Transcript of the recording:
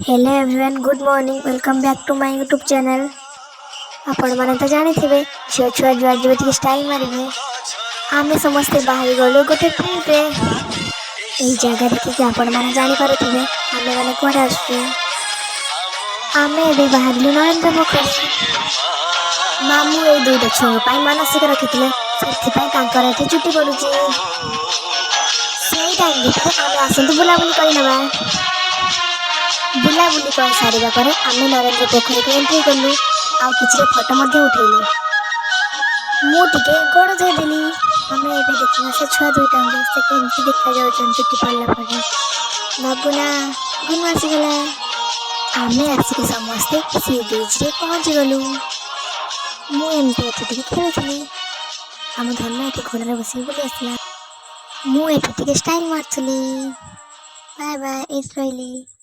Hello everyone, good morning, welcome back to my YouTube channel. ଆପଣମାନେ ତ ଜାଣିଥିବେ, ଝିଅ ଛୁଆ ଯୁଆଡ଼େ ଯିବେ ଟିକେ ଷ୍ଟାଇଲ୍ ମାରିବେ। ଆମେ ସମସ୍ତେ ବାହାରି ଗଲୁ ଗୋଟେ ଟ୍ରିପ୍ରେ। ଏଇ ଜାଗା ଦେଖିକି ଆପଣମାନେ ଜାଣିପାରୁଥିବେ ଆମେମାନେ କୁଆଡ଼େ ଆସୁଛୁ। ଆମେ ଏବେ ବାହାରିଲୁ ନରେନ୍ଦ୍ର ପୋଖରୀ। ମାମୁଁ ଏଇ ଦୁଇଟା ଛୁଆଙ୍କ ପାଇଁ ମାନସିକ ରଖିଥିଲେ, ସେଥିପାଇଁ ତାଙ୍କର ଏଠି ଚୁଟି ପଡୁଛି। ସେଇ ଟାଇମ୍ ଭିତରେ ଆମେ ଆସନ୍ତୁ ବୁଲାବୁଲି କରିନେବା। ବୁଲାବୁଲି କରିସାରିବା ପରେ ଆମେ ନରେନ୍ଦ୍ର ପୋଖରୀକୁ ଏଣ୍ଟ୍ରି କଲୁ ଆଉ କିଛିଟା ଫଟୋ ମଧ୍ୟ ଉଠେଇଲୁ। ମୁଁ ଟିକେ ଗୋଡ଼ ଧୋଇଦେଲି। ଆମେ ଏବେ ଦେଖିବା ସେ ଛୁଆ ଦୁଇଟାଙ୍କୁ, ସେ କେମିତି ଦେଖାଯାଉଛନ୍ତି ଚୁଟି ପଡ଼ିଲା ପରେ। ବାବୁନା, ଗୁନୁ ଆସିଗଲା। ଆମେ ଆସିକି ସମସ୍ତେ ସି ବିଚ୍ରେ ପହଞ୍ଚିଗଲୁ। ମୁଁ ଏମିତି ଏଠି ଟିକେ ଖେଳୁଥିଲି। ଆମ ଧନ ଏଠି ଘୋଡ଼ାରେ ବସିକି ବୁଲି ଆସିଲା। ମୁଁ ଏଠି ଟିକେ ଷ୍ଟାଇଲ୍ ମାରୁଥିଲି। ବାଏ ବାଏ, ଏଇଠି ରହିଲି।